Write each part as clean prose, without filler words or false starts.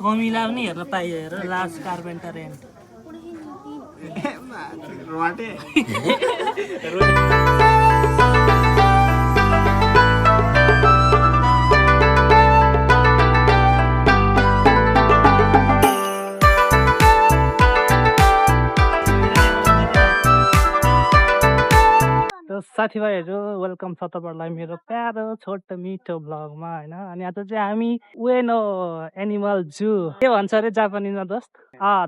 कमिला पनि हेर्न पाइयो हेर लार्ज कार्पेन्टर एन्ड रोटे साथीभाइहरू वेलकम छ तपाईँहरूलाई मेरो प्यारो छोटो मिठो भ्लगमा होइन अनि आज चाहिँ हामी उएनो एनिमल जू के भन्छ अरे जापानिजमा दोस्त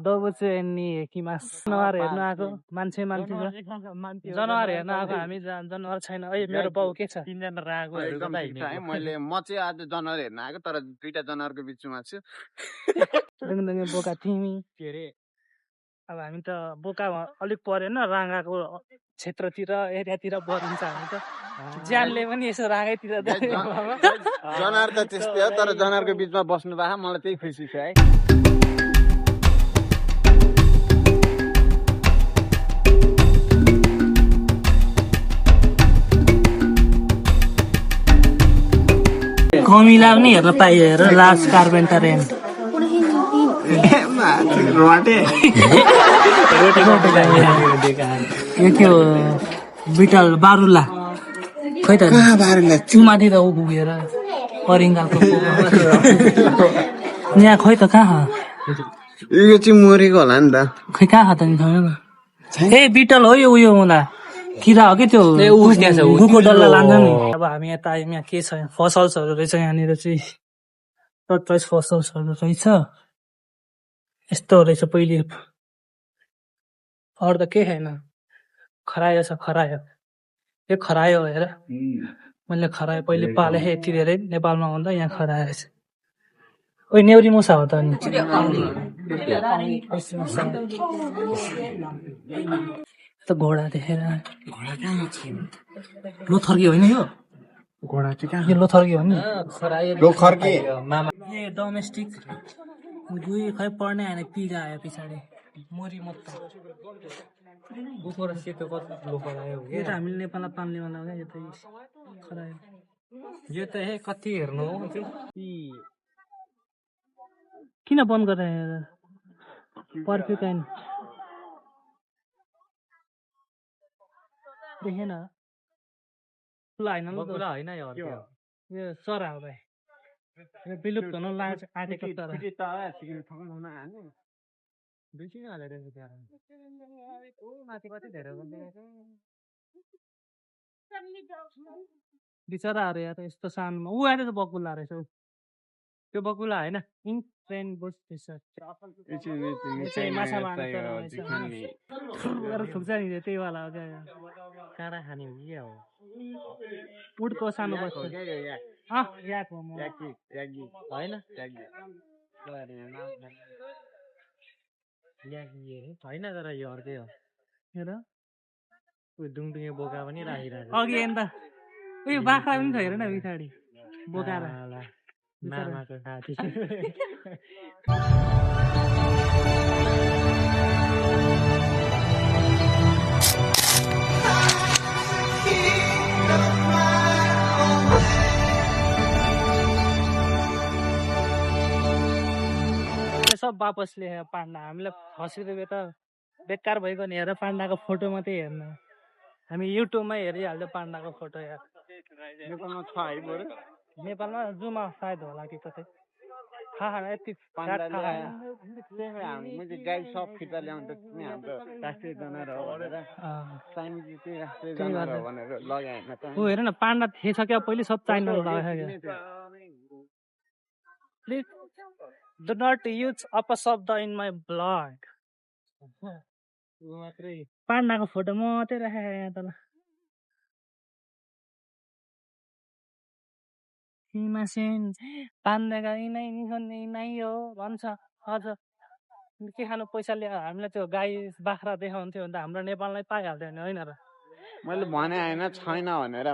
दोबुचु एन्नी किमास जनावर हेर्नु आएको मान्छे जनावर हेर्न आएको हामी जनावर छैन है मेरो बाउ के छ म चाहिँ आज जनावर हेर्न आएको तर दुईटा जनावरको बिचमा छु दुङदुङे बोका तिमी के अरे अब हामी त बोका अलिक परेन राँगाको क्षेत्रतिर एरियातिर बरिन्छ हामी त ज्यानले पनि यसो राँगैतिर जनावर त त्यस्तै हो तर जनावरको बिचमा बस्नु भएको मलाई त्यही खुसी छ है कमिला पनि हेर्न पाइयो हेर लार्ज कार्पेन्टर एन्ड रोटे यो के हो बिटल बारुला खै त चुमाथि त ऊ पुगेर परिङ्गालको यहाँ खै त कहाँ यो चाहिँ मरेको होला नि त खै कहाँ त नि छैन ए बिटल हो यो उयो होला किरा हो कि त्यो गुको डल्ला लान्छ नि अब हामी यता आयौँ यहाँ के छ फसल्सहरू रहेछ यहाँनिर चाहिँ टच फसल्सहरू रहेछ यस्तो रहेछ पहिले अरू त के छैन खरायो छ खरायो यो खरायो हेर मैले खरायो पहिले पाले यति धेरै नेपालमा हुँदा यहाँ खरायो छ ओइ नेउरी मुसा हो त अनि त घोडा देखेर लोथर्की होइन यो घोडा चाहिँ कहाँ यो लोथर्की हो नि लोथर्की ए डोमेस्टिक दुई खै पढ्ने आएन पिगा आयो पछाडि मरि मत यो त हामीले नेपालमा पाल्ने वाला हो क्या यो त खरायो यो त कति हेर्नु हो किन बन्द गरे पर्फ्युकाइन देखेन खुला होइन यो चरा हो भाइ विलुप्त हुन आँटेको चरा बिचराहरू यहाँ त यस्तो सानोमा ऊ आएर त बकुला रहेछ त्यो बकुला होइन इन्ट्रेन बुस माछा मार्नु ठुक्छ नि त्यही वाला हो क्या काँडा खाने हो कि हो उडको सानो बस्छ होइन तर यो अर्कै हो हेर दुङदुङे बोका पनि राखिरहेको अघि अन्त उयो बाख्रा पनि छ हेर न पछाडि बोकाएर मामाको साथी सब वापस ल्यायो पाण्डा हामीलाई फसिदियो त बेकार भइगयो नि हेर पाण्डाको फोटो मात्रै हेर्न हामी युट्युबमै हेरिहाल्यो पाण्डाको फोटो यार नेपालमा छ है बरु नेपालमा जुमा सायद होला कि कतै थाहा यति मैले गाई सब फिर्ता ल्याउनु त हाम्रो राष्ट्रिय जनावर हो भनेर चाइनिज चाहिँ राष्ट्रिय जनावर हो भनेर लगाएन त ऊ हेर न पाण्डा थिएछ क्या पहिले सब चाइनामा लगाएको प्लिज do not use अपशब्द in my blog पाण्डाको फोटो मात्रै राखेको यहाँ तल पाण्डाका नै हो भन्छ अझ के खानु पैसा ल्याएर हामीलाई त्यो गाई बाख्रा देखाउँथ्यो भने त हाम्रो नेपाललाई पाइहाल्थ्यो नि होइन र मैले भने होइन छैन भनेर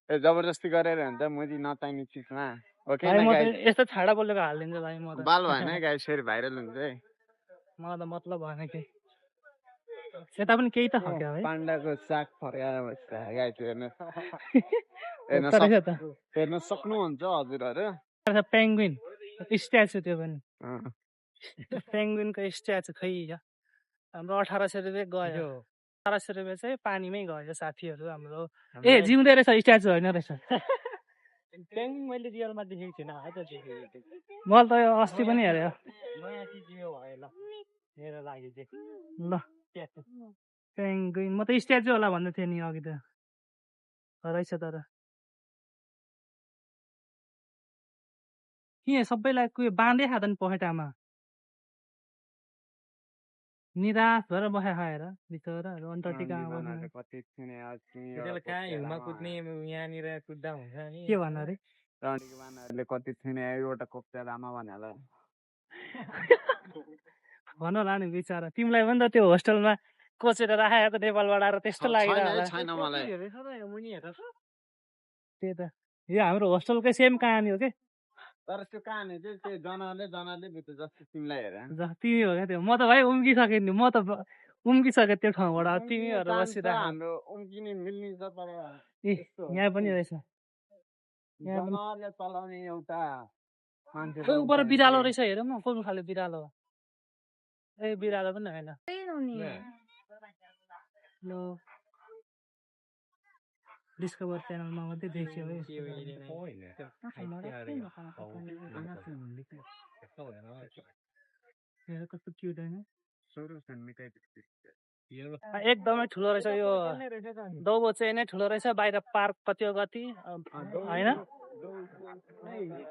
जबरजस्ती गरेर हुन्छ मैले नचाहिने चिजमा यस्तो छाडा बोलेको हालिदिन्छ भाइ म त बाल भएन गाई फेरि भाइरल हुन्छ है मलाई त मतलब भएन केही यता पनि केही त खक्यो है पाण्डाको साग फर्काएर गाई हेर्न सक्नुहुन्छ हजुरहरू पेङ्गुइन स्ट्याचु त्यो पनि अँ। पेङ्गुइनको स्ट्याचु खै हाम्रो 1800 रुपियाँ गयो 1800 रुपियाँ चाहिँ पानीमै गयो साथीहरू हाम्रो ए जिउँदो रहेछ स्ट्याचु होइन रहेछ पेङ्गुइन मैले रियलमा देखेको थिइनँ है त मैले त यो अस्ति पनि हेरेँ नयाँ चिज यो भयो ल मेरो लागि चाहिँ ल पेङ्गुइन म त स्ट्याचु होला भन्दै थिएँ नि अघि त रहेछ तर के सबैलाई बाँधै खाँदैन पखेटामा निराश भएर बसा खाएर बिचराहरू अन्टार्टिकामा बस्नु कति कहाँ हिउँमा कुद्ने यहाँनिर कुद्दा हुन्छ नि के भन्नु अरे बानरहरूले कति थिएन एउटा कोप्चा लामा भनेर भन होला नि बिचरा तिमीलाई पनि त त्यो होस्टेलमा कोचेर राखेको त नेपालबाट आएर त्यस्तो लागिरहेको छैन मलाई त्यही त यो हाम्रो होस्टेलकै सेम कहानी हो के तर त्यो कहानी चाहिँ त्यो जनावरले बित्यो जस्तो तिमीलाई हेर तिमी हो क्या त्यो म त भाइ उम्किसकेँ नि म त उम्किसकेँ त्यो ठाउँबाट तिमीहरू बसिरहेको हाम्रो उम्किने मिल्ने छ तर ए यहाँ पनि रहेछ जनावरले चलाउने एउटा मान्छे ऊपर बिरालो रहेछ हेर न कुन खाले बिरालो ए बिरालो पनि होइन ल डिस्कभर च्यानलमा मात्रै देख्यो है कस्तो क्युट होइन एकदमै ठुलो रहेछ यो दौबो चाहिँ नै ठुलो रहेछ बाहिर पार्क कति होइन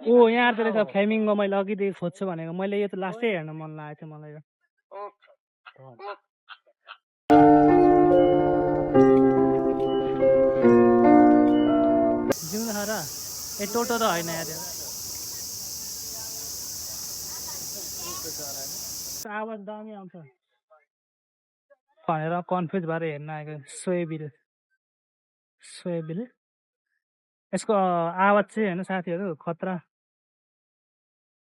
ओ यहाँ त रहेछ फ्ल्यामिङ्गो मैले अघिदेखि खोज्छु भनेको मैले यो त लास्टै हेर्न मन लागेको थियो मलाई यो जिउँदो छ र ए टोटो त होइन यहाँ आवाज दामी आउँछ भनेर कन्फ्युज भएर हेर्न आएको सोयबिल यसको आवाज चाहिँ होइन साथीहरू खतरा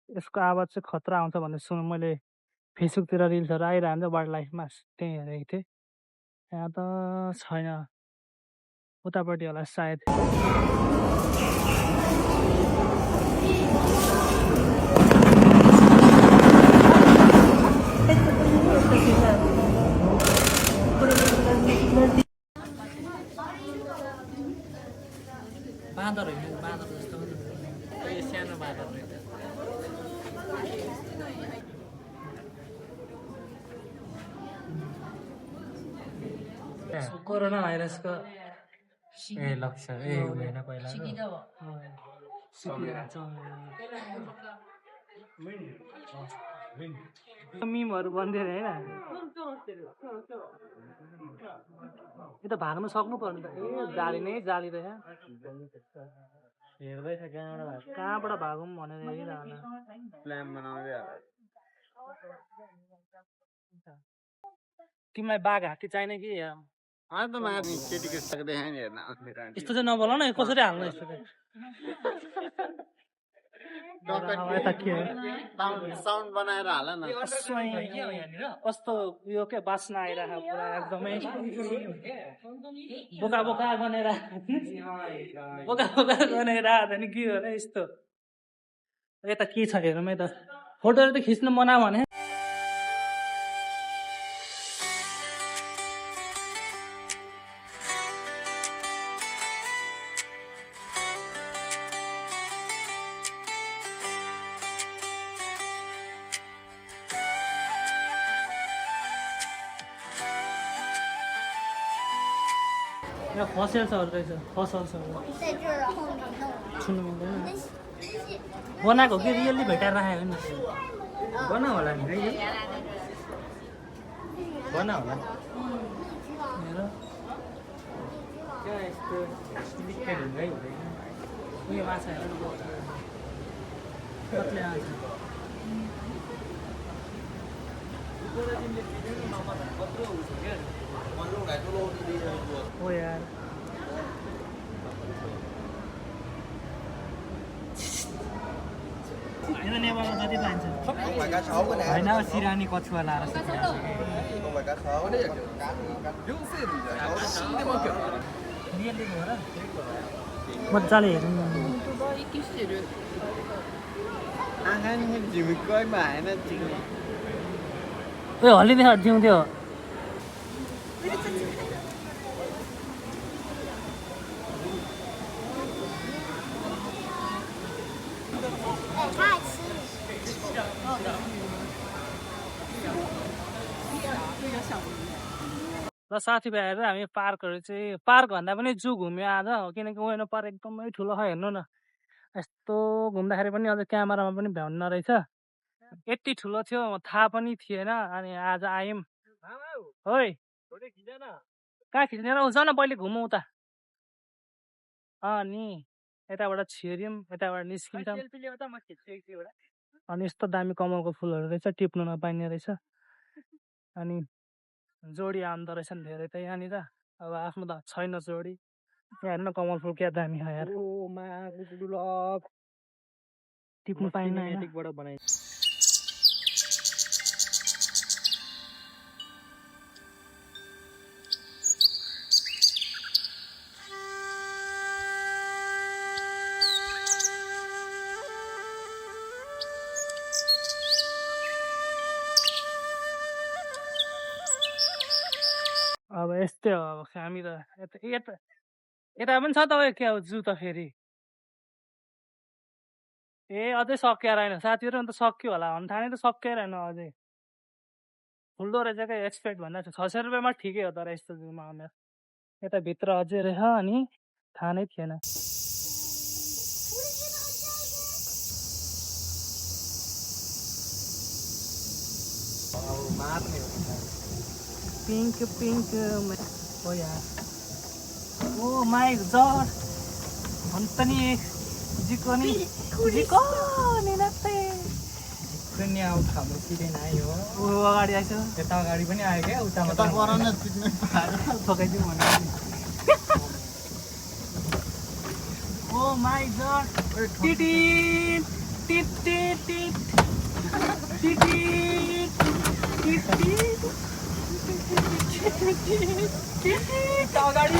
यसको आवाज चाहिँ खतरा आउँछ भन्ने सुन मैले फेसबुकतिर रिल्सहरू आइरहन्छ वाइल्ड लाइफमा त्यही हेरेको थिएँ यहाँ त छैन उतापट्टि होला सायद बाँदर होइन बाँदर जस्तो सानो बाँदर रहेछ कोरोना भाइरसको लक्षण हुँदैन पहिला मिमहरू बन्दै होइन यो त भाग्नु सक्नु पर्ने त ए जाली नै जाली रहेछ हेर्दैछ कहाँबाट भागौँ भनेर हेरिरहन प्लान बनाउँदै तिमीलाई बाघ हात्ती चाहिने कि आज त माथि केटीको सक्दै नि हेर्न यस्तो चाहिँ नबोल न कसरी हाल्नु यस्तो साउन्ड बनाएर हाल न कस्तो यो के बास्ना आइरहेको पुरा एकदमै बोका बोका गनेर नि के हो र यस्तो यता के छ हेरौँ यता फोटोहरू त खिच्नु मना भने यहाँ फसेल्सहरू रहेछ फसल्सहरू छुनु मिल्दैन बनाएको कि रियल्ली भेटाएर राखेको नि बना होला नि है बना होला हेर क्या यस्तो लिक्केड हुँदै हुँदैन उयो माछा हेर कत्ले आएको ओ यार यो त नेपालमा जति पाइन्छ होइन सिरानी कछुवा लाएर रियल्ली हो र मजाले हेरौँ आँखा नि झिमिक्कै भएन चिक्ने ए हल्लिँदै जिउँथ्यो र साथीभाइहरू हामी पार्कहरू चाहिँ पार्क भन्दा पनि जू घुम्यो आज किनकि वेन पार्क एकदमै ठुलो छ हेर्नु न यस्तो घुम्दाखेरि पनि अझ क्यामेरामा पनि भ्याउन्न रहेछ यति ठुलो थियो थाहा पनि थिएन अनि आज आयौँ है कहाँ खिच्ने र जान पहिले घुमौँ उता अनि यताबाट छिर्यौँ यताबाट निस्किन्छौँ अनि यस्तो दामी कमलको फुलहरू रहेछ टिप्नु नपाइने रहेछ अनि जोडी आउँदो रहेछन् धेरै त यहाँनिर अब आफ्नो त छैन जोडी हेर्न कमल फुल क्या दामी हो यार टिप्नु पाइन्न हैन अब यस्तै हो अब हामी त यता पनि छ तपाईँ क्या हो जू त फेरि ए अझै सकिया रहेन साथीहरू अन्त सक्यो होला भन्नु ठाने त सकिया रहेन अझै ठुल्दो रहेछ क्या एक्सपेक्ट भन्दा 600 रुपियाँमा ठिकै हो तर यस्तो जूमा आउनु यता भित्र अझै रहेछ अनि थाहा नै थिएन पिङ्क पिङ्क हो यार ओ माई गॉड अन्त नि जिको नि नाच्दै पनि आउट खानु सिधै आयो ऊ अगाडि आइछ यता अगाडि पनि आयो क्या उता यता गरन चिक्ने ठोकाइदिउँ भने ओ माई गॉड टिटिट टिट टिट टिट टिटिट टिट टिट अगाडि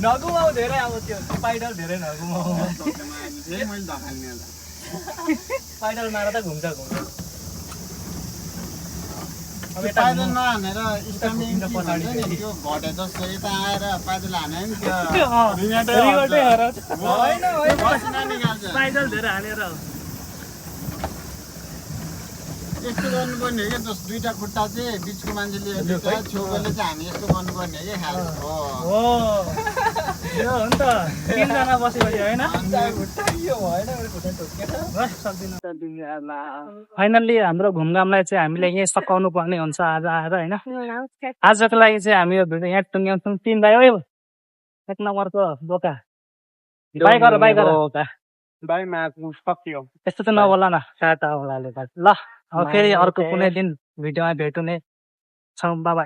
नगुमाउ धेरै अब त्यो पाइडल धेरै नगुमाउ मैले धकाल्ने होला पाइडल मार त घुम्छ पाइदल नहानेर स्ट्यान्डिङ पछाडि त्यो घटे जस्तो यता आएर पाइदल हाने नि त्यो रिगर्टै हराउँछ होइन पसिना निकाल्छ पाइदल धेरै हानेर यस्तो गर्नुपर्ने हो क्या जस दुईटा खुट्टा चाहिँ बिचको मान्छेले छेउकोले चाहिँ हामी यस्तो गर्नुपर्ने हो क्या खास हो हो यो हो नि त तीनजना बसेपछि होइन फाइनल्ली हाम्रो घुमघामलाई चाहिँ हामीले यहीँ सकाउनु पर्ने हुन्छ आज आएर होइन आजको लागि चाहिँ हामी यो भिडियो यहाँ टुङ्ग्याउँछौँ 3 भाइ हो 1 नम्बरको बोका बाई गर बाई माग्नु सक्यो यस्तो चाहिँ नबोला न टाटा होला ल अब फेरि अर्को कुनै दिन भिडियोमा भेट्ने छौँ बाबा